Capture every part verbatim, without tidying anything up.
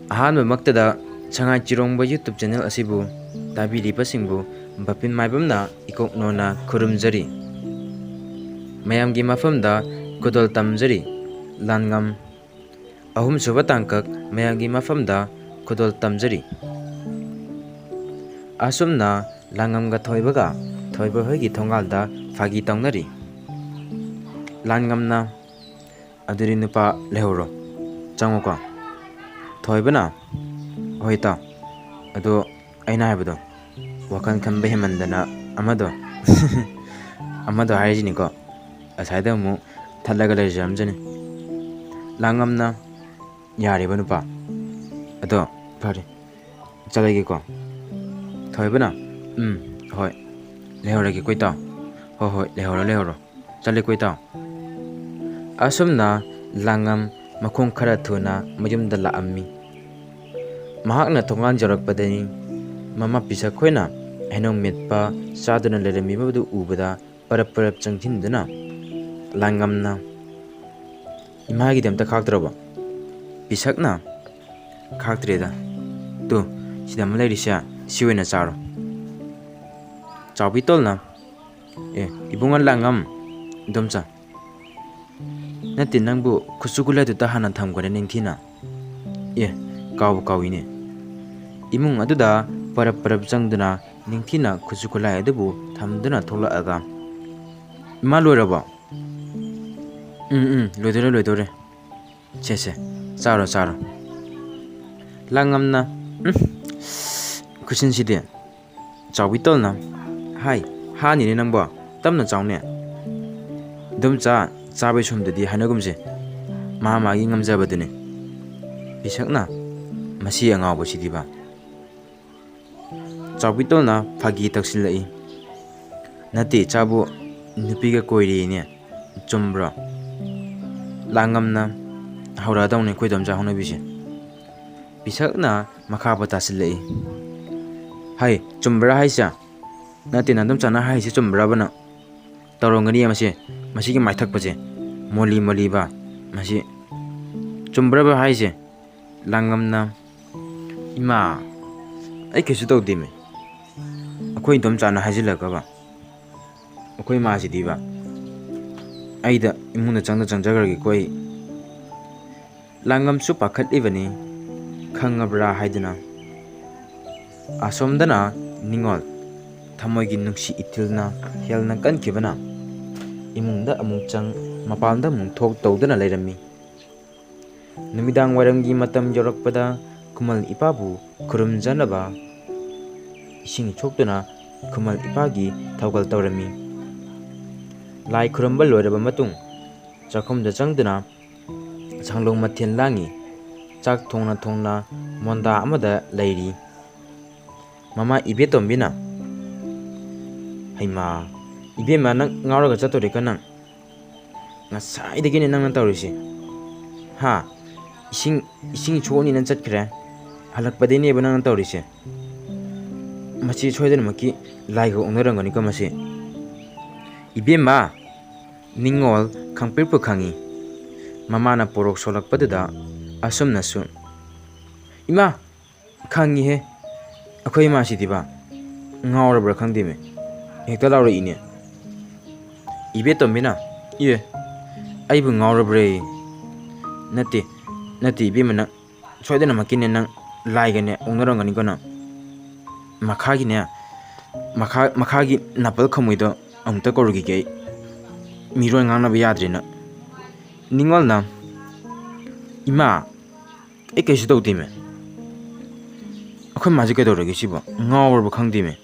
ꯑꯍꯥꯟꯕꯃꯛꯇꯗ ꯁꯉꯥꯏ ꯆꯤꯔꯣꯡꯕ YouTube channel ꯑꯁꯤꯕꯨ ꯇꯥꯕꯤꯔꯤꯕꯁꯤꯡꯕꯨ ꯕꯄꯤꯟ ꯃꯥꯏꯕꯝꯅ ꯏꯀꯣꯛꯅꯣꯅ ꯈꯨꯔꯨꯝꯖꯔꯤ꯫ ꯃꯌꯥꯝꯒꯤ ꯃꯐꯝꯗ ꯈꯨꯗꯣꯜ ꯇꯝꯖꯔꯤ꯫ ꯂꯥꯟꯉꯝ ꯑꯍꯨꯝꯁꯨꯕ ꯇꯥꯡꯀꯛ ꯃꯌꯥꯝꯒꯤ ꯃꯐꯝꯗ ꯈꯨꯗꯣꯜ ꯇꯝꯖꯔꯤ꯫ ꯑꯁꯨꯝꯅ ꯂꯥꯡꯉꯝꯒ ꯊꯣꯏꯕꯒ ꯊꯣꯏꯕ ꯍꯣꯏꯒꯤ ꯊꯣꯡꯒꯥꯜꯗ ꯐꯥꯒꯤ ꯇꯧꯅꯔꯤ꯫ ꯂꯥꯡꯉꯝꯅ, "ꯑꯗꯨꯗꯤ ꯅꯨꯄꯥ ꯂꯩꯍꯧꯔꯣ, ꯆꯪꯉꯨꯀꯣ꯫" ꯊꯣꯏꯕꯅ, "ꯍꯣꯏ ꯏꯇꯥꯎ, ꯑꯗꯣ ꯑꯩꯅ ꯍꯥꯏꯕꯗꯣ, ꯋꯥꯈꯜ ꯈꯟꯕ ꯍꯦꯟꯃꯟꯗꯅ ꯑꯃꯗꯣ," ꯑꯃꯗꯣ ꯍꯥꯏꯔꯤꯁꯤꯅꯤꯀꯣ, ꯉꯁꯥꯏꯗ ꯑꯃꯨꯛ ꯊꯠꯂꯒ ꯂꯩꯖꯔꯝꯖꯅꯤ꯫ ꯂꯥꯡꯉꯝꯅ, "ꯌꯥꯔꯦꯕ ꯅꯨꯄꯥ, ꯑꯗꯣ ꯐꯔꯦ, ꯆꯠꯂꯒꯦꯀꯣ꯫" ꯊꯣꯏꯕꯅ, "ꯎꯝ, ꯍꯣꯏ, ꯂꯩꯍꯧꯔꯒꯦꯀꯣ ꯏꯇꯥꯎ꯫ ꯍꯣꯏ, ꯍꯣꯏ, ꯂꯩꯍꯧꯔꯣ, ꯂꯩꯍꯧꯔꯣ꯫ ꯆꯠꯂꯦꯀꯣ ꯏꯇꯥꯎ꯫" ꯑꯁꯨꯝꯅ ꯂꯥꯡꯉꯝ ꯃꯈꯣꯡ ꯈꯔ ꯊꯨꯅ ꯃꯌꯨꯝꯗ ꯂꯥꯛꯑꯝꯃꯤ꯫ ꯃꯍꯥꯛꯅ ꯊꯣꯡꯒꯥꯟ ꯌꯧꯔꯛꯄꯗꯅꯤ ꯃꯃꯥ ꯄꯤꯁꯛ ꯈꯣꯏꯅ ꯍꯩꯅꯧ ꯃꯦꯠꯄ ꯆꯥꯗꯨꯅ ꯂꯩꯔꯝꯃꯤꯕꯗꯨ ꯎꯕꯗ ꯄꯔꯞ ꯄꯔꯞ ꯆꯪꯁꯤꯟꯗꯨꯅ ꯂꯥꯡꯉꯝꯅ, "ꯏꯃꯥꯒꯤꯗꯤ ꯑꯝꯇ ꯈꯥꯛꯇ꯭ꯔꯕꯣ?" ꯄꯤꯁꯛꯅ, "ꯈꯥꯛꯇ꯭ꯔꯦꯗ꯫ ꯇꯨ, ꯁꯤꯗ ꯑꯃ ꯂꯩꯔꯤꯁꯦ, ꯁꯤ ꯑꯣꯏꯅ ꯆꯥꯔꯣ꯫" ꯆꯥꯎꯕꯤꯇꯣꯜꯅ, "ꯑꯦ, ꯏꯕꯨꯡꯉꯣ ꯂꯥꯡꯉꯝ, ꯏꯗꯣꯝꯆꯥ, ꯅꯠꯇꯦ, ꯅꯪꯕꯨ ꯈꯨꯠꯁꯨ ꯈꯨꯠꯂꯥꯏꯗꯨꯗ ꯍꯥꯟꯅ ꯊꯝꯈ꯭ꯔꯦ ꯅꯤꯡꯊꯤꯅ꯫ ꯑꯦ, ꯀꯥꯎꯕꯨ ꯀꯥꯎꯏꯅꯦ꯫" ꯏꯃꯨꯡ ꯑꯗꯨꯗ ꯄꯔꯞ ꯄꯔꯞ ꯆꯪꯗꯨꯅ ꯅꯤꯡꯊꯤꯅ ꯈꯨꯠꯁꯨ ꯈꯨꯠꯂꯥꯏ ꯑꯗꯨꯕꯨ ꯊꯝꯗꯨꯅ ꯊꯣꯛꯂꯛꯑꯒ, "ꯏꯃꯥ, ꯂꯣꯏꯔꯕꯣ?" "ꯎꯝ, ꯎꯝ, ꯂꯣꯏꯗꯣꯔꯦ, ꯂꯣꯏꯗꯣꯔꯦ꯫ ꯁꯦ, ꯁꯦ, ꯆꯥꯔꯣ, ꯆꯥꯔꯣ꯫" ꯂꯥꯡꯉꯝꯅ, "ꯎꯝ, ꯈꯨꯠꯁꯤꯟꯁꯤꯗꯤ꯫" ꯆꯥꯎꯕꯤꯇꯣꯜꯅ, "ꯍꯥꯏ, ꯍꯥꯅꯤꯅꯦ ꯅꯪꯕꯣ, ꯇꯞꯅ ꯆꯥꯎꯅꯦ꯫ ꯏꯗꯣꯝꯆꯥ, ꯆꯥꯕꯩ ꯁꯣꯝꯗꯗꯤ ꯍꯥꯏꯅꯒꯨꯝꯁꯦ, ꯃꯥ ꯃꯥꯒꯤ ꯉꯝꯖꯕꯗꯨꯅꯤ꯫" ꯄꯤꯁꯛꯅ, "ꯃꯁꯤ ꯑꯉꯥꯎꯕꯁꯤꯗꯤꯕ꯫" ꯆꯥꯎꯕꯤꯇꯣꯜꯅ ꯐꯥꯒꯤ ꯇꯧꯁꯤꯜꯂꯛꯏ, "ꯅꯠꯇꯦ, ꯏꯆꯥꯕꯨ ꯅꯨꯄꯤꯒ ꯀꯣꯏꯔꯦꯅꯦ, ꯆꯨꯝꯕ꯭ꯔꯣ?" ꯂꯥꯡꯉꯝꯅ, "ꯍꯧꯔꯛꯑꯗꯧꯅꯤ ꯑꯩꯈꯣꯏ ꯏꯗꯣꯝꯆꯥ ꯍꯧꯅꯕꯤꯁꯦ꯫" ꯄꯤꯁꯛꯅ ꯃꯈꯥꯕꯨ ꯇꯥꯁꯤꯜꯂꯛꯏ, "ꯍꯩ, ꯆꯨꯝꯕ꯭ꯔꯥ ꯍꯥꯏꯁꯦ? ꯅꯠꯇꯦ, ꯅꯗꯣꯝꯆꯥꯅ ꯍꯥꯏꯔꯤꯁꯦ ꯆꯨꯝꯕ꯭ꯔꯕ ꯅꯪ? ꯇꯧꯔꯝꯒꯅꯤ ꯃꯁꯤ, ꯃꯁꯤꯒꯤ ꯃꯥꯏꯊꯛꯄꯁꯦ, ꯃꯣꯂꯤ ꯃꯣꯂꯤꯕ, ꯃꯁꯤ ꯆꯨꯝꯕ꯭ꯔꯕ ꯍꯥꯏꯁꯦ?" ꯂꯥꯡꯉꯝꯅ, ꯏꯃꯥ, ꯑꯩ ꯀꯩꯁꯨ ꯇꯧꯗꯦꯃꯤ꯫ ꯑꯩꯈꯣꯏ ꯏꯗꯣꯝꯆꯥꯅ ꯍꯥꯏꯖꯤꯜꯂꯛꯀꯕ꯫ ꯑꯩꯈꯣꯏ ꯏꯃꯥꯁꯤꯗꯤꯕ, ꯑꯩꯗ ꯏꯃꯨꯡꯗ ꯆꯪꯗ ꯆꯪꯖꯈ꯭ꯔꯒꯦꯀꯣ ꯑꯩ꯫ ꯂꯥꯡꯉꯝꯁꯨ ꯄꯥꯈꯠꯂꯤꯕꯅꯤ, ꯈꯪꯉꯕ꯭ꯔꯥ ꯍꯥꯏꯗꯨꯅ꯫ ꯑꯁꯣꯝꯗꯅ ꯅꯤꯉꯣꯜ, ꯊꯃꯣꯏꯒꯤ ꯅꯨꯡꯁꯤ ꯏꯊꯤꯜꯅ ꯍꯦꯟꯅ ꯀꯟꯈꯤꯕꯅ ꯏꯃꯨꯡꯗ ꯑꯃꯨꯛ ꯆꯪ, ꯃꯄꯥꯟꯗ ꯑꯃꯨꯛ ꯊꯣꯛ ꯇꯧꯗꯨꯅ ꯂꯩꯔꯝꯃꯤ꯫ ꯅꯨꯃꯤꯗꯥꯡ ꯋꯥꯏꯔꯝꯒꯤ ꯃꯇꯝ ꯌꯧꯔꯛꯄꯗ ꯈꯨꯃꯜ ꯏꯄꯥꯕꯨ ꯈꯨꯔꯨꯝꯖꯅꯕ ꯏꯁꯤꯡ ꯁꯣꯛꯇꯨꯅ ꯈꯨꯃꯜ ꯏꯄꯥꯒꯤ ꯊꯧꯒꯜ ꯇꯧꯔꯝꯃꯤ꯫ ꯂꯥꯏ ꯈꯨꯔꯨꯝꯕ ꯂꯣꯏꯔꯕ ꯃꯇꯨꯡ ꯆꯥꯛꯈꯨꯝꯗ ꯆꯪꯗꯨꯅ ꯁꯪꯂꯣꯡ ꯃꯊꯦꯜ ꯂꯥꯡꯉꯤ꯫ ꯆꯥꯛ ꯊꯣꯡꯅ ꯊꯣꯡꯅ ꯃꯣꯟꯗꯥ ꯑꯃꯗ ꯂꯩꯔꯤ꯫ ꯃꯃꯥ ꯏꯕꯦꯇꯣꯝꯕꯤꯅ, "ꯍꯩꯃꯥ, ꯏꯕꯦꯝꯃ, ꯅꯪ ꯉꯥꯎꯔꯒ ꯆꯠꯇꯣꯔꯤꯀꯣ ꯅꯪ? ꯉꯁꯥꯏꯗꯒꯤꯅꯦ ꯅꯪꯅ ꯇꯧꯔꯤꯁꯦ꯫ ꯍꯥ? ꯏꯁꯤꯡ, ꯏꯁꯤꯡ ꯁꯣꯛꯑꯅꯤꯅ ꯆꯠꯈ꯭ꯔꯦ, ꯍꯜꯂꯛꯄꯗꯩꯅꯦꯕ ꯅꯪꯅ ꯇꯧꯔꯤꯁꯦ꯫ ꯃꯁꯤ ꯁꯣꯏꯗꯅꯃꯛꯀꯤ ꯂꯥꯏꯒ ꯑꯣꯛꯅꯔꯝꯒꯅꯤꯀꯣ ꯃꯁꯤ꯫" ꯏꯕꯦꯝꯃ, ꯅꯤꯡꯉꯣꯜ ꯈꯪꯄ꯭ꯔꯤꯛꯄꯨ ꯈꯪꯉꯤ꯫ ꯃꯃꯥꯅ ꯄꯣꯔꯣꯛ ꯁꯣꯜꯂꯛꯄꯗꯨꯗ ꯑꯁꯨꯝꯅꯁꯨ, "ꯏꯃꯥ, ꯈꯪꯉꯤꯍꯦ, ꯑꯩꯈꯣꯏ ꯏꯃꯥꯁꯤꯗꯤꯕ ꯉꯥꯎꯔꯕ꯭ꯔꯥ ꯈꯪꯗꯦꯃꯦ, ꯍꯦꯛꯇ ꯂꯥꯎꯔꯛꯏꯅꯦ꯫" ꯏꯕꯦꯇꯣꯝꯕꯤꯅ, "ꯏꯌꯦ, ꯑꯩꯕꯨ ꯉꯥꯎꯔꯕ꯭ꯔꯦ? ꯅꯠꯇꯦ, ꯅꯠꯇꯦ ꯏꯕꯦꯝꯃ, ꯅꯪ ꯁꯣꯏꯗꯅꯃꯛꯀꯤꯅꯦ ꯅꯪ ꯂꯥꯏꯒꯅꯦ ꯑꯣꯛꯅꯔꯝꯒꯅꯤꯀꯣ ꯅꯪ꯫ ꯃꯈꯥꯒꯤꯅꯦ, ꯃꯈꯥ, ꯃꯈꯥꯒꯤ ꯅꯥꯄꯜ ꯈꯃꯨꯏꯗꯣ ꯑꯃꯨꯛꯇ ꯀꯧꯔꯨꯈꯤꯒꯦ ꯑꯩ꯫ ꯃꯤꯔꯣꯟ ꯉꯥꯡꯅꯕ ꯌꯥꯗ꯭ꯔꯦ ꯅꯪ꯫" ꯅꯤꯡꯉꯣꯜꯅ, "ꯏꯃꯥ, ꯑꯩ ꯀꯩꯁꯨ ꯇꯧꯗꯦꯃꯦ꯫ ꯑꯩꯈꯣꯏ ꯃꯥꯁꯦ ꯀꯩꯗꯧꯔꯒꯦ ꯁꯤꯕꯣ? ꯉꯥꯎꯔꯕ ꯈꯪꯗꯦꯃꯦ꯫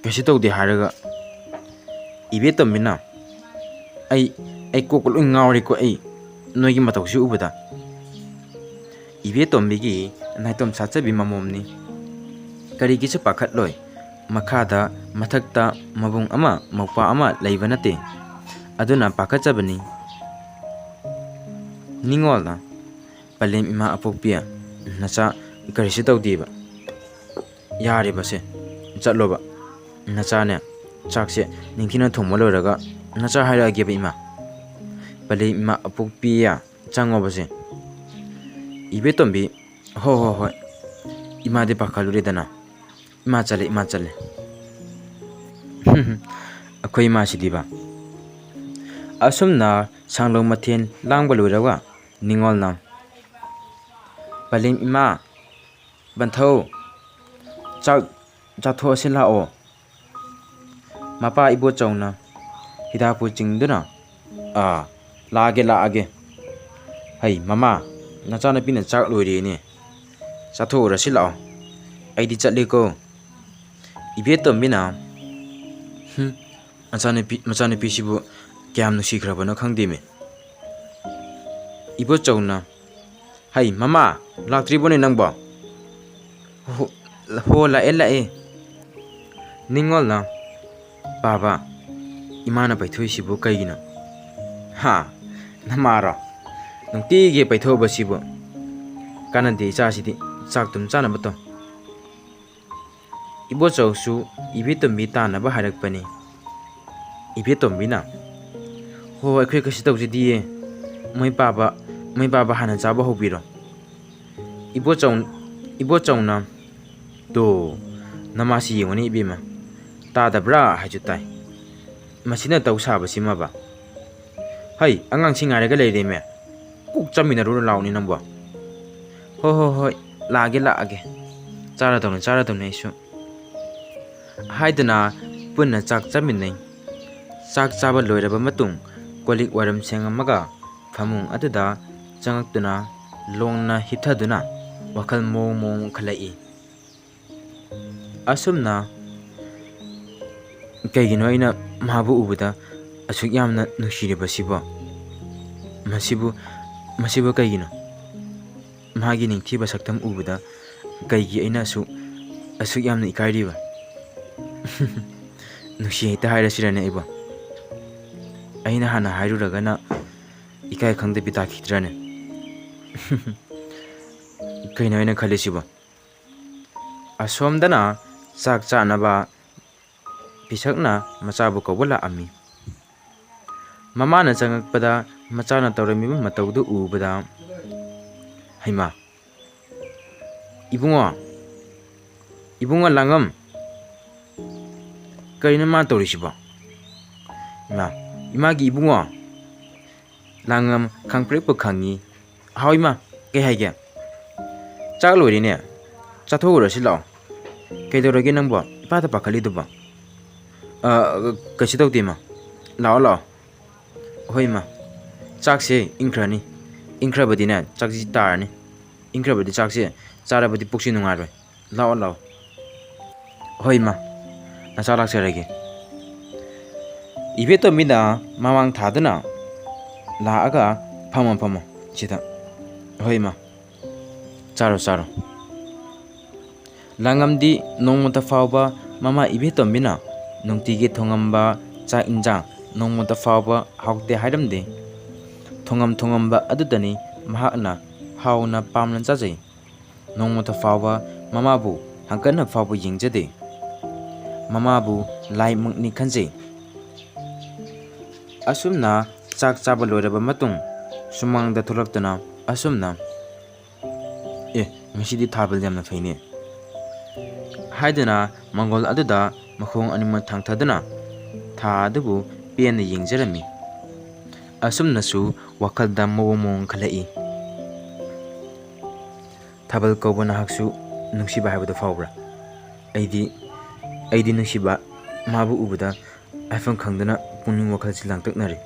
ꯀꯩꯁꯨ ꯇꯧꯗꯦ ꯍꯥꯏꯔꯒ꯫" ꯏꯕꯦꯇꯣꯝꯕꯤꯅ, "ꯑꯩ, ꯑꯩ ꯀꯣꯛꯀ ꯂꯣꯏ ꯉꯥꯎꯔꯦꯀꯣ ꯑꯩ, ꯅꯣꯏꯒꯤ ꯃꯇꯧꯁꯤ ꯎꯕꯗ꯫" ꯏꯕꯦꯇꯣꯝꯕꯤꯒꯤ ꯅꯥꯏꯇꯣꯝ ꯁꯥꯠꯆꯕꯤ ꯃꯃꯣꯝꯅꯤ꯫ ꯀꯔꯤꯒꯤꯁꯨ ꯄꯥꯈꯠꯂꯣꯏ꯫ ꯃꯈꯥꯗ, ꯃꯊꯛꯇ ꯃꯕꯨꯡ ꯑꯃ ꯃꯧꯄ꯭ꯋꯥ ꯑꯃ ꯂꯩꯕ ꯅꯠꯇꯦ꯫ ꯑꯗꯨꯅ ꯄꯥꯈꯠꯆꯕꯅꯤ꯫ ꯅꯤꯡꯉꯣꯜꯅ, "ꯄꯂꯦꯝ ꯏꯃꯥ ꯑꯄꯣꯛꯄꯤ, ꯅꯆꯥ ꯀꯔꯤꯁꯨ ꯇꯧꯗꯦꯕ꯫ ꯌꯥꯔꯦꯕꯁꯦ, ꯆꯠꯂꯣꯕ꯫ ꯅꯆꯥꯅꯦ, ꯆꯥꯛꯁꯦ ꯅꯤꯡꯊꯤꯅ ꯊꯣꯡꯕ ꯂꯣꯏꯔꯒ ꯅꯆꯥ ꯍꯥꯏꯔꯛꯑꯒꯦꯕ ꯏꯃꯥ꯫ ꯄꯂꯦꯝ ꯏꯃꯥ ꯑꯄꯣꯛꯄꯤ, ꯆꯪꯉꯣꯕꯁꯦ꯫" ꯏꯕꯦꯇꯣꯝꯕꯤ, "ꯍꯣ, ꯍꯣ, ꯍꯣꯏ, ꯏꯃꯥꯗꯤ ꯄꯥꯈꯠꯂꯨꯔꯦꯗꯅ꯫ "ꯏꯃꯥ ꯆꯠꯂꯦ, ꯏꯃꯥ ꯆꯠꯂꯦ꯫" ꯑꯩꯈꯣꯏ ꯏꯃꯥꯁꯤꯗꯤꯕ꯫ ꯑꯁꯨꯝꯅ ꯁꯥꯡꯂꯧ ꯃꯊꯦꯜ ꯂꯥꯡꯕ ꯂꯣꯏꯔꯒ ꯅꯤꯉꯣꯜꯅ, "ꯄꯂꯦꯝ ꯏꯃꯥ, ꯕꯟꯊꯧ, ꯆꯥꯛ ꯆꯥꯊꯣꯛꯑꯁꯤ ꯂꯥꯛꯑꯣ꯫" ꯃꯄꯥ ꯏꯕꯣꯆꯧꯅ ꯍꯤꯗꯥꯛꯄꯨ ꯆꯤꯡꯗꯨꯅ, "ꯑꯥ, ꯂꯥꯛꯑꯒꯦ, ꯂꯥꯛꯑꯒꯦ꯫ ꯍꯩ, ꯃꯃꯥ, ꯅꯆꯥꯅꯨꯄꯤꯅ ꯆꯥꯛ ꯂꯣꯏꯔꯦꯅꯦ꯫ ꯆꯥꯊꯣꯛꯎꯔꯁꯤ ꯂꯥꯛꯑꯣ꯫ ꯑꯩꯗꯤ ꯆꯠꯂꯦꯀꯣ꯫" ꯏꯕꯦꯇꯣꯝꯕꯤꯅ, "ꯍꯨꯝ, ꯃꯆꯥꯅꯨꯄꯤ, ꯃꯆꯥꯅꯨꯄꯤꯁꯤꯕꯨ ꯀꯌꯥꯝ ꯅꯨꯡꯁꯤꯈ꯭ꯔꯕꯅꯣ ꯈꯪꯗꯦꯃꯤ꯫" ꯏꯕꯣꯆꯧꯅ, "ꯍꯩ, ꯃꯃꯥ, ꯂꯥꯛꯇ꯭ꯔꯤꯕꯣꯅꯦ ꯅꯪꯕꯣ?" "ꯍꯣ, ꯍꯣ, ꯂꯥꯛꯑꯦ, ꯂꯥꯛꯑꯦ꯫" ꯅꯤꯡꯉꯣꯜꯅ, "ꯄꯥꯕ, ꯏꯃꯥꯅ ꯄꯩꯊꯣꯛꯏꯁꯤꯕꯨ ꯀꯩꯒꯤꯅꯣ?" "ꯍꯥ? ꯅꯃꯥꯔꯣ? ꯅꯨꯡꯇꯤꯒꯤ ꯄꯩꯊꯣꯛꯎꯕꯁꯤꯕꯨ? ꯀꯥꯟꯅꯗꯦ ꯏꯆꯥꯁꯤꯗꯤ, ꯆꯥꯛ ꯇꯨꯝ ꯆꯥꯅꯕ ꯇꯧ꯫" ꯏꯕꯣꯆꯧꯁꯨ ꯏꯕꯦꯇꯣꯝꯕꯤ ꯇꯥꯟꯅꯕ ꯍꯥꯏꯔꯛꯄꯅꯤ꯫ ꯏꯕꯦꯇꯣꯝꯕꯤꯅ, "ꯍꯣ, ꯑꯩꯈꯣꯏ ꯀꯩꯁꯨ ꯇꯧꯖꯗꯤꯌꯦ꯫ ꯃꯣꯏ ꯄꯥꯕ, ꯃꯣꯏ ꯄꯥꯕ ꯍꯥꯟꯅ ꯆꯥꯕ ꯍꯧꯕꯤꯔꯣ꯫" ꯏꯕꯣꯆꯧ-, ꯏꯕꯣꯆꯧꯅ, "ꯇꯣ, ꯅꯃꯥꯁꯤ ꯌꯦꯡꯉꯨꯅꯦ ꯏꯕꯦꯝꯃ꯫ ꯇꯥꯗꯕ꯭ꯔꯥ ꯍꯥꯏꯁꯨ ꯇꯥꯏ꯫ ꯃꯁꯤꯅ ꯇꯧ ꯁꯥꯕꯁꯤꯃꯕ꯫ ꯍꯩ, ꯑꯉꯥꯡꯁꯤ ꯉꯥꯏꯔꯒ ꯂꯩꯔꯦꯃꯦ꯫ ꯀꯣꯛ ꯆꯥꯃꯤꯟꯅꯔꯨꯔꯣ ꯂꯥꯎꯅꯦ ꯅꯪꯕꯣ꯫" "ꯍꯣ, ꯍꯣ, ꯍꯣꯏ, ꯂꯥꯛꯑꯒꯦ, ꯂꯥꯛꯑꯒꯦ꯫ ꯆꯥꯔꯗꯧꯅꯦ, ꯆꯥꯔꯗꯧꯅꯦ ꯑꯩꯁꯨ꯫" ꯍꯥꯏꯗꯨꯅ ꯄꯨꯟꯅ ꯆꯥꯛ ꯆꯥꯃꯤꯟꯅꯩ꯫ ꯆꯥꯛ ꯆꯥꯕ ꯂꯣꯏꯔꯕ ꯃꯇꯨꯡ ꯀꯣꯜ ꯂꯤꯛ ꯋꯥꯏꯔꯝ ꯁꯦꯡꯉꯝꯃꯒ ꯐꯃꯨꯡ ꯑꯗꯨꯗ ꯆꯪꯉꯛꯇꯨꯅ ꯂꯣꯡꯅ ꯍꯤꯞꯊꯗꯨꯅ ꯋꯥꯈꯜ ꯃꯑꯣꯡ ꯃꯑꯣꯡ ꯈꯜꯂꯛꯏ꯫ ꯑꯁꯨꯝꯅ ꯀꯩꯒꯤꯅꯣ ꯑꯩꯅ ꯃꯥꯕꯨ ꯎꯕꯗ ꯑꯁꯨꯛ ꯌꯥꯝꯅ ꯅꯨꯡꯁꯤꯔꯤꯕꯁꯤꯕꯣ? ꯃꯁꯤꯕꯨ, ꯃꯁꯤꯕꯨ ꯀꯩꯒꯤꯅꯣ? ꯃꯥꯒꯤ ꯅꯤꯡꯊꯤꯕ ꯁꯛꯇꯝ ꯎꯕꯗ ꯀꯩꯒꯤ ꯑꯩꯅ ꯑꯁꯨꯛ, ꯑꯁꯨꯛ ꯌꯥꯝꯅ ꯏꯀꯥꯏꯔꯤꯕ? ꯅꯨꯡꯁꯤ ꯍꯦꯛꯇ ꯍꯥꯏꯔꯁꯤꯔꯅꯦ ꯑꯩꯕꯣ? ꯑꯩꯅ ꯍꯥꯟꯅ ꯍꯥꯏꯔꯨꯔꯒꯅ ꯏꯀꯥꯏ ꯈꯪꯗꯕꯤ ꯇꯥꯈꯤꯗ꯭ꯔꯅꯦ? ꯀꯩꯅꯣ ꯑꯩꯅ ꯈꯜꯂꯤꯁꯤꯕꯣ? ꯑꯁꯣꯝꯗꯅ ꯆꯥꯛ ꯆꯥꯅꯕ ꯄꯤꯁꯛꯅ ꯃꯆꯥꯕꯨ ꯀꯧꯕ ꯂꯥꯛꯑꯝꯃꯤ꯫ ꯃꯃꯥꯅ ꯆꯪꯉꯛꯄꯗ ꯃꯆꯥꯅ ꯇꯧꯔꯝꯃꯤꯕ ꯃꯇꯧꯗꯨ ꯎꯕꯗ, "ꯍꯩꯃꯥ, ꯏꯕꯨꯡꯉꯣ, "ꯏꯕꯨꯡꯉꯣ ꯂꯥꯡꯉꯝ, ꯀꯔꯤꯅꯣ ꯃꯥ ꯇꯧꯔꯤꯁꯤꯕꯣ? ꯏꯃꯥ, ꯏꯃꯥꯒꯤ ꯏꯕꯨꯡꯉꯣ!" ꯂꯥꯡꯉꯝ ꯈꯪꯄ꯭ꯔꯦꯛꯄꯨ ꯈꯪꯉꯤ꯫ "ꯍꯥꯎ ꯏꯃꯥ, ꯀꯩ ꯍꯥꯏꯒꯦ?" "ꯆꯥꯛ ꯂꯣꯏꯔꯦꯅꯦ, ꯆꯥꯊꯣꯛꯎꯔꯁꯤ ꯂꯥꯛꯑꯣ꯫ ꯀꯩꯗꯧꯔꯒꯦ ꯅꯪꯕꯣ? ꯏꯄꯥꯗ ꯄꯥꯈꯠꯂꯤꯗꯨꯕꯣ?" "ꯑ, ꯀꯩꯁꯨ ꯇꯧꯗꯦ ꯏꯃꯥ, ꯂꯥꯛꯑꯣ ꯂꯥꯛꯑꯣ꯫" "ꯍꯣꯏ ꯏꯃꯥ, ꯆꯥꯛꯁꯦ ꯏꯪꯈ꯭ꯔꯅꯤ, ꯏꯪꯈ꯭ꯔꯕꯗꯤꯅꯦ ꯆꯥꯛꯁꯤ ꯇꯥꯔꯅꯤ, ꯏꯪꯈ꯭ꯔꯕꯗꯤ ꯆꯥꯛꯁꯦ ꯆꯥꯔꯕꯗꯤ ꯄꯨꯛꯁꯤ ꯅꯨꯡꯉꯥꯏꯔꯣꯏ꯫ ꯂꯥꯛꯑꯣ ꯂꯥꯛꯑꯣ꯫" "ꯍꯣꯏ ꯏꯃꯥ, ꯅꯆꯥ ꯂꯥꯛꯆꯔꯒꯦ꯫" ꯏꯕꯦꯇꯣꯝꯕꯤꯅ ꯃꯃꯥꯡ ꯊꯥꯗꯨꯅ ꯂꯥꯛꯑꯒ, "ꯐꯝꯃꯣ ꯐꯝꯃꯣ ꯁꯤꯗ꯫" "ꯍꯣꯏ ꯏꯃꯥ, ꯆꯥꯔꯣ ꯆꯥꯔꯣ꯫" ꯂꯥꯡꯉꯝꯗꯤ ꯅꯣꯡꯃꯇ ꯐꯥꯎꯕ ꯃꯃꯥ ꯏꯕꯦꯇꯣꯝꯕꯤꯅ ꯅꯨꯡꯇꯤꯒꯤ ꯊꯣꯡꯉꯝꯕ ꯆꯥꯛ ꯏꯟꯖꯥꯡ ꯅꯣꯡꯃꯇ ꯐꯥꯎꯕ ꯍꯥꯎꯇꯦ ꯍꯥꯏꯔꯝꯗꯦ꯫ ꯊꯣꯡꯉꯝ ꯊꯣꯡꯉꯝꯕ ꯑꯗꯨꯗꯅꯤ ꯃꯍꯥꯛꯅ ꯍꯥꯎꯅ ꯄꯥꯝꯅ ꯆꯥꯖꯩ꯫ ꯅꯣꯡꯃꯇ ꯐꯥꯎꯕ ꯃꯃꯥꯕꯨ ꯍꯪꯀꯠꯅ ꯐꯥꯎꯕ ꯌꯦꯡꯖꯗꯦ꯫ ꯃꯃꯥꯕꯨ ꯂꯥꯏꯃꯛꯅꯤ ꯈꯟꯖꯩ꯫ ꯑꯁꯨꯝꯅ ꯆꯥꯛ ꯆꯥꯕ ꯂꯣꯏꯔꯕ ꯃꯇꯨꯡ ꯁꯨꯃꯥꯡꯗ ꯊꯣꯛꯂꯛꯇꯨꯅ ꯑꯁꯨꯝꯅ, "ꯑꯦ, ꯉꯁꯤꯗꯤ ꯊꯥꯕꯜ ꯌꯥꯝꯅ ꯐꯩꯅꯦ" ꯍꯥꯏꯗꯨꯅ ꯃꯪꯒꯣꯜ ꯑꯗꯨꯗ ꯃꯈꯣꯡ ꯑꯅꯤꯃꯛ ꯊꯥꯡꯊꯗꯨꯅ ꯊꯥ ꯑꯗꯨꯕꯨ ꯄꯦꯟꯅ ꯌꯦꯡꯖꯔꯝꯃꯤ꯫ ꯑꯁꯨꯝꯅꯁꯨ ꯋꯥꯈꯜꯗ ꯃꯑꯣꯡ ꯃꯑꯣꯡ ꯈꯜꯂꯛꯏ꯫ ꯊꯥꯕꯜ ꯀꯧꯕ ꯅꯍꯥꯛꯁꯨ ꯅꯨꯡꯁꯤꯕ ꯍꯥꯏꯕꯗꯨ ꯐꯥꯎꯕ꯭ꯔꯥ? ꯑꯩꯗꯤ, ꯑꯩꯗꯤ ꯅꯨꯡꯁꯤꯕ ꯃꯥꯕꯨ ꯎꯕꯗ ꯍꯥꯏꯐꯝ ꯈꯪꯗꯅ ꯄꯨꯛꯅꯤꯡ ꯋꯥꯈꯜꯁꯤ ꯂꯥꯡꯇꯛꯅꯔꯦ꯫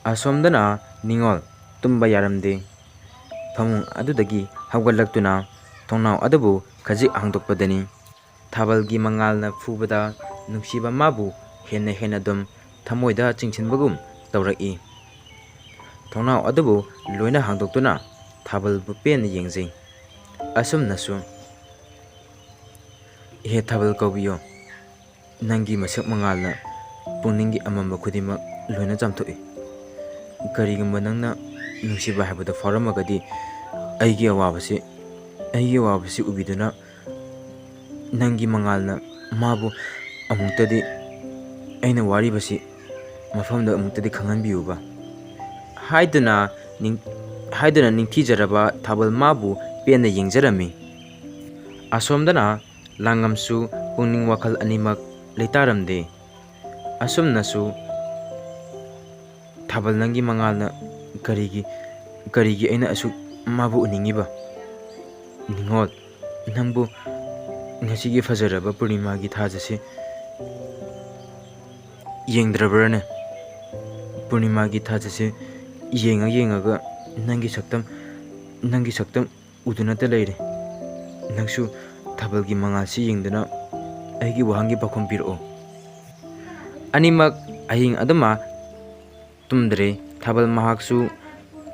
ꯑꯁꯣꯝꯗꯅ ꯅꯤꯉꯣꯜ ꯇꯨꯝꯕ ꯌꯥꯔꯝꯗꯦ꯫ ꯐꯃꯨꯡ ꯑꯗꯨꯗꯒꯤ ꯍꯧꯒꯠꯂꯛꯇꯨꯅ ꯊꯣꯡꯅꯥꯎ ꯑꯗꯨꯕꯨ ꯈꯖꯤꯛ ꯍꯥꯡꯗꯣꯛꯄꯗꯅꯤ ꯊꯥꯕꯜꯒꯤ ꯃꯉꯥꯜꯅ ꯐꯨꯕꯗ ꯅꯨꯡꯁꯤꯕ ꯃꯥꯕꯨ ꯍꯦꯟꯅ ꯍꯦꯟꯅ ꯑꯗꯨꯝ ꯊꯃꯣꯏꯗ ꯆꯤꯡꯁꯤꯟꯕꯒꯨꯝ ꯇꯧꯔꯛꯏ꯫ ꯊꯣꯡꯅꯥꯎ ꯑꯗꯨꯕꯨ ꯂꯣꯏꯅ ꯍꯥꯡꯗꯣꯛꯇꯨꯅ ꯊꯥꯕꯜꯕꯨ ꯄꯦꯟꯅ ꯌꯦꯡꯖꯩ꯫ ꯑꯁꯨꯝꯅꯁꯨ, "ꯏꯍꯦ ꯊꯥꯕꯜ ꯀꯧꯕꯤꯌꯣ, ꯅꯪꯒꯤ ꯃꯁꯛ ꯃꯉꯥꯜꯅ ꯄꯨꯛꯅꯤꯡꯒꯤ ꯑꯃꯝꯕ ꯈꯨꯗꯤꯡꯃꯛ ꯂꯣꯏꯅ ꯆꯥꯝꯊꯣꯛꯏ꯫ ꯀꯔꯤꯒꯨꯝꯕ ꯅꯪꯅ ꯅꯨꯡꯁꯤꯕ ꯍꯥꯏꯕꯗꯣ ꯐꯥꯎꯔꯝꯃꯒꯗꯤ ꯑꯩꯒꯤ ꯑꯋꯥꯕꯁꯤ, ꯑꯩꯒꯤ ꯑꯋꯥꯕꯁꯤ ꯎꯕꯤꯗꯨꯅ ꯅꯪꯒꯤ ꯃꯉꯥꯜꯅ ꯃꯥꯕꯨ ꯑꯃꯨꯛꯇꯗꯤ ꯑꯩꯅ ꯋꯥꯔꯤꯕꯁꯤ ꯃꯐꯝꯗ ꯑꯃꯨꯛꯇꯗꯤ ꯈꯪꯍꯟꯕꯤꯌꯨꯕ" ꯍꯥꯏꯗꯨꯅ ꯅꯤꯡ-, ꯍꯥꯏꯗꯨꯅ ꯅꯤꯡꯊꯤꯖꯔꯕ ꯊꯥꯕꯜ ꯃꯥꯕꯨ ꯄꯦꯟꯅ ꯌꯦꯡꯖꯔꯝꯃꯤ꯫ ꯑꯁꯣꯝꯗꯅ ꯂꯥꯡꯉꯝꯁꯨ ꯄꯨꯛꯅꯤꯡ ꯋꯥꯈꯜ ꯑꯅꯤꯃꯛ ꯂꯩꯇꯥꯔꯝꯗꯦ꯫ ꯑꯁꯨꯝꯅꯁꯨ ꯊꯥꯕꯜ, ꯅꯪꯒꯤ ꯃꯉꯥꯜꯅ ꯀꯔꯤꯒꯤ, ꯀꯔꯤꯒꯤ ꯑꯩꯅ ꯑꯁꯨꯛ ꯃꯥꯕꯨ ꯎꯅꯤꯡꯉꯤꯕ? ꯅꯤꯡꯉꯣꯜ, ꯅꯪꯕꯨ ꯉꯁꯤꯒꯤ ꯐꯖꯔꯕ ꯄꯨꯔꯅꯤꯃꯥꯒꯤ ꯊꯥꯖꯁꯦ ꯌꯦꯡꯗ꯭ꯔꯕ꯭ꯔꯥꯅꯦ? ꯄꯨꯔꯅꯤꯃꯥꯒꯤ ꯊꯥꯖꯁꯦ ꯌꯦꯡꯉ ꯌꯦꯡꯉꯒ ꯅꯪꯒꯤ ꯁꯛꯇꯝ, ꯅꯪꯒꯤ ꯁꯛꯇꯝ ꯎꯗꯨꯅꯇ ꯂꯩꯔꯦ꯫ ꯅꯪꯁꯨ ꯊꯥꯕꯜꯒꯤ ꯃꯉꯥꯜꯁꯤ ꯌꯦꯡꯗꯨꯅ ꯑꯩꯒꯤ ꯋꯥꯍꯪꯒꯤ ꯄꯥꯎꯈꯨꯝ ꯄꯤꯔꯛꯑꯣ꯫ ꯑꯅꯤꯃꯛ ꯑꯍꯤꯡ ꯑꯗꯨꯃ ꯇꯨꯝꯗ꯭ꯔꯦ꯫ ꯊꯥꯕꯜ ꯃꯍꯥꯛꯁꯨ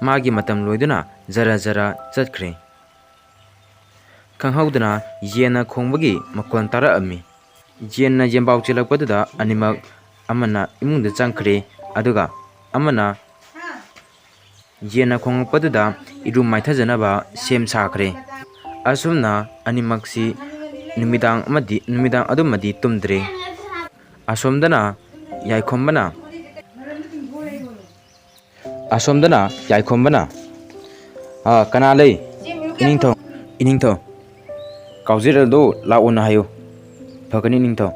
ꯃꯥꯒꯤ ꯃꯇꯝ ꯂꯣꯏꯗꯨꯅ ꯖꯔ ꯖꯔ ꯆꯠꯈ꯭ꯔꯦ꯫ ꯈꯪꯍꯧꯗꯅ ꯌꯦꯟꯅ ꯈꯣꯡꯕꯒꯤ ꯃꯈꯣꯟ ꯇꯥꯔꯛꯑꯝꯃꯤ꯫ ꯌꯦꯟꯅ ꯌꯦꯟꯕꯥꯎ ꯆꯦꯜꯂꯛꯄꯗꯨꯗ ꯑꯅꯤꯃꯛ, ꯑꯃꯅ ꯏꯃꯨꯡꯗ ꯆꯪꯈ꯭ꯔꯦ, ꯑꯗꯨꯒ ꯑꯃꯅ ꯌꯦꯟꯅ ꯈꯣꯡꯂꯛꯄꯗꯨꯗ ꯏꯔꯨ ꯃꯥꯏꯊꯖꯅꯕ ꯁꯦꯝ ꯁꯥꯈ꯭ꯔꯦ꯫ ꯑꯁꯨꯝꯅ ꯑꯅꯤꯃꯛꯁꯤ ꯅꯨꯃꯤꯗꯥꯡ ꯑꯃꯗꯤ, ꯅꯨꯃꯤꯗꯥꯡ ꯑꯗꯨꯃꯗꯤ ꯇꯨꯝꯗ꯭ꯔꯦ꯫ ꯑꯁꯣꯝꯗꯅ ꯌꯥꯏꯈꯣꯝꯕꯅ, ꯑꯁꯣꯝꯗꯅ ꯌꯥꯏꯈꯣꯝꯕꯅ, "ꯑꯥ, ꯀꯅꯥ ꯂꯩ?" "ꯏꯅꯤꯡꯊꯧ, ꯏꯅꯤꯡꯊꯧ, ꯀꯥꯎꯖꯤꯔꯦꯜꯗꯣ ꯂꯥꯛꯑꯣꯅ ꯍꯥꯏꯌꯨ, ꯐꯒꯅꯤ ꯏꯅꯤꯡꯊꯧ"꯫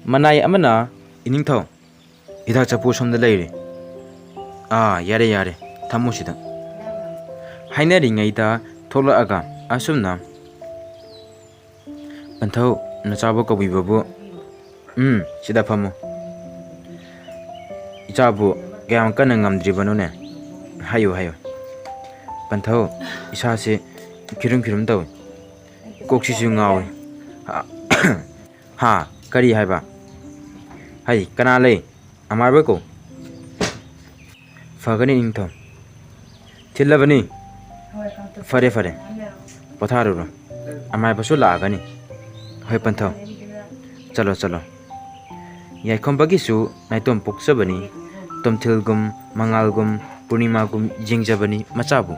ꯃꯅꯥꯏ ꯑꯃꯅ, "ꯏꯅꯤꯡꯊꯧ, ꯍꯤꯗꯥꯛ ꯆꯐꯨ ꯁꯣꯝꯗ ꯂꯩꯔꯦ"꯫ "ꯑꯥ, ꯌꯥꯔꯦ, ꯌꯥꯔꯦ, ꯊꯝꯃꯨ ꯁꯤꯗ"꯫ ꯍꯥꯏꯅꯔꯤꯉꯩꯗ ꯊꯣꯛꯂꯛꯑꯒ ꯑꯁꯨꯝꯅ, "ꯄꯟꯊꯧ, ꯅꯆꯥꯕꯨ ꯀꯧꯕꯤꯕꯕꯨ"꯫ "ꯎꯝ, ꯁꯤꯗ ꯐꯝꯃꯨ꯫ ꯏꯆꯥꯕꯨ ꯀꯌꯥꯝ ꯀꯟꯅ ꯉꯝꯗ꯭ꯔꯤꯕꯅꯣꯅꯦ? ꯍꯥꯏꯌꯨ, ꯍꯥꯏꯌꯨ"꯫ "ꯄꯟꯊꯧ, ꯏꯁꯥꯁꯦ ꯈꯤꯔꯨꯝ ꯈꯤꯔꯨꯝ ꯇꯧꯏ, ꯀꯣꯛꯁꯤꯁꯨ ꯉꯥꯎꯏ"꯫ "ꯍꯥ? ꯀꯔꯤ ꯍꯥꯏꯕ?" "ꯍꯩ, ꯀꯅꯥ ꯂꯩ? ꯑꯃꯥꯏꯕ ꯀꯧ"꯫ "ꯐꯒꯅꯤ ꯏꯅꯤꯡꯊꯧ, ꯊꯤꯜꯂꯕꯅꯤ"꯫ "ꯐꯔꯦ, ꯐꯔꯦ, ꯄꯣꯊꯥꯔꯨꯔꯣ, ꯑꯃꯥꯏꯕꯁꯨ ꯂꯥꯛꯑꯒꯅꯤ"꯫ "ꯍꯣꯏ ꯄꯟꯊꯧ, ꯆꯠꯂꯣ, ꯆꯠꯂꯣ"꯫ ꯌꯥꯏꯈꯣꯝꯕꯒꯤꯁꯨ ꯅꯥꯏꯇꯣꯝ ꯄꯣꯛꯆꯕꯅꯤ꯫ ꯇꯣꯝꯊꯤꯜꯒꯨꯝ, ꯃꯉꯥꯜꯒꯨꯝ, ꯄꯨꯔꯅꯤꯃꯥꯒꯨꯝ ꯌꯦꯡꯖꯕꯅꯤ ꯃꯆꯥꯕꯨ꯫